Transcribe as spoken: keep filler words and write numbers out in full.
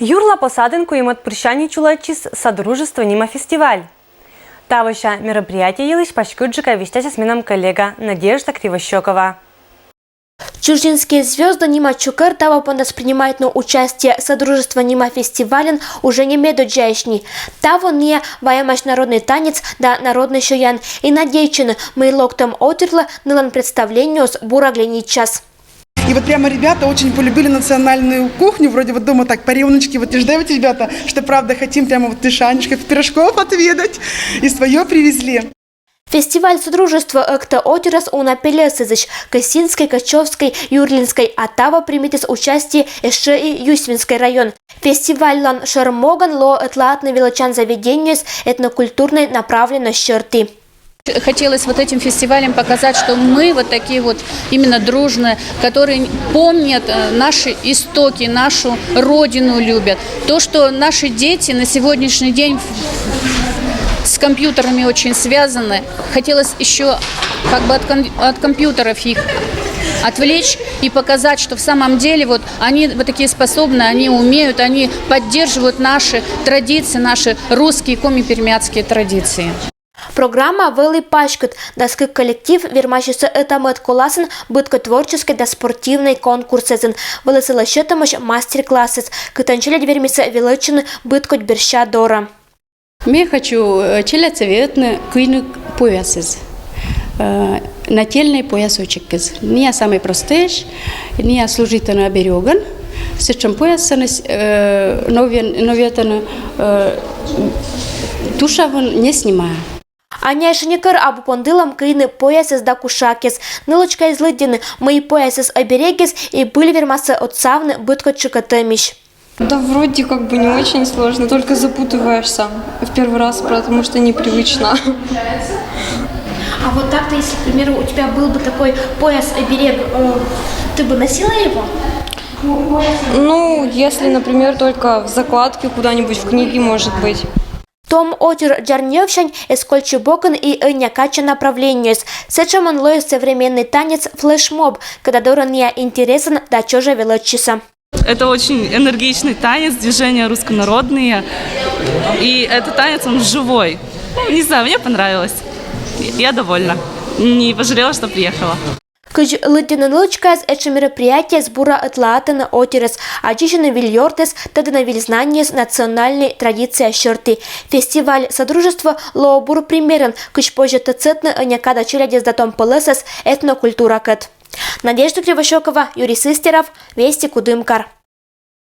Юрла посадын куимӧд пырсянь чулӧдчис «Содружество» нима фестиваль. Тавося мероприятие йылысь паськыдджыка висьтасис менам коллега Надежда Кривощёкова. «Чужинские звёзды» нима чукӧр таво понда принимайтны участие «Содружество» нима фестивальын уже не медоддзаысь ни. Таво ная вайӧмаӧсь народнӧй танец да народнӧй сёян. И надейтчӧны, мый локтӧм отирлы нылӧн представлениеыс бура глянитчас. И вот прямо ребята очень полюбили национальную кухню. Вроде вот дома так по рюмочке вот и ждают ребята, что правда хотим прямо вот и шанишков, пирожков отведать. И свое привезли. Фестиваль «Содружество» ӧктӧ отирӧс уна пельӧсӧдзысь: Кӧсинскӧй, Кӧчовскӧй, Юрлинскӧй, а таво примитіс участие ещӧ и Юсьминскӧй район. Фестивальлӧн шӧр могӧн лоӧ ӧтлаӧдны велӧдчан заведениеяс этнокультурнӧй направленнӧй сьӧрті. Хотелось вот этим фестивалем показать, что мы вот такие вот именно дружные, которые помнят э, наши истоки, нашу родину любят. То, что наши дети на сегодняшний день с компьютерами очень связаны, хотелось еще как бы от, от компьютеров их отвлечь и показать, что в самом деле вот они вот такие способные, они умеют, они поддерживают наши традиции, наши русские, коми-пермяцкие традиции. Программа вӧлі паськыд. Дас кык коллектив вермасисӧ ӧта-мӧд коласын быдкодь творческӧй да спортивнӧй конкурсъясын. Вӧлісны сетӧмаӧсь мастер-классъяс, кытӧн челядь вермисӧ велӧдчыны быдкодь берся дорӧ. Ме хочу э, челядьсӧ ветлыны кыйны поясыс. Э, нательный поясочек. Ная самый простӧй, ная служитӧны оберегӧн. Сэтшӧм поясыс э, новен, новетӧны э, тушавын не снимая. Аняыс некор абу пондылӧм кыйны поясъяс да кушакъяс. Нылочкаыс лыддьӧны, мый поясыс оберегыс и выль вермасӧ отсавны быдкодь чукӧртӧмысь. Да вроде как бы не очень сложно, только запутываешься в первый раз, потому что непривычно. А вот так-то, если, к примеру, у тебя был бы такой пояс-оберег, э, ты бы носила его? Ну, если, например, только в закладке куда-нибудь в книге, может быть. Том отир дзарньӧвсянь эз кольччы бокын и ӧнія кадся направлениеыс. Сэтшӧмӧн лоис современнӧй танец флешмоб, кӧда дорӧ ная интересӧн да чужӧ велӧдчисӧ. Это очень энергичный танец, движения руссконародные. И этот танец, он живой. Ну, не знаю, мне понравилось. Я довольна. Не пожалела, что приехала. Кыдз лыддьӧны нылочкаыс, этшӧм мероприятиеяс бура ӧтлаӧдтӧны отирӧс, аддзысьӧны выль ёртъяс, тӧдӧны выль знаниеяс национальнӧй традиция сьӧрті. Фестиваль «Содружество» лоӧ бур примерӧн, кыдз позьӧ тӧдсӧдны ӧнія када челядьӧс да том пӧлӧсӧс этнокультуракӧд. Надежда Кривощёкова, Юрий Сыстеров, «Вести», Кудымкар.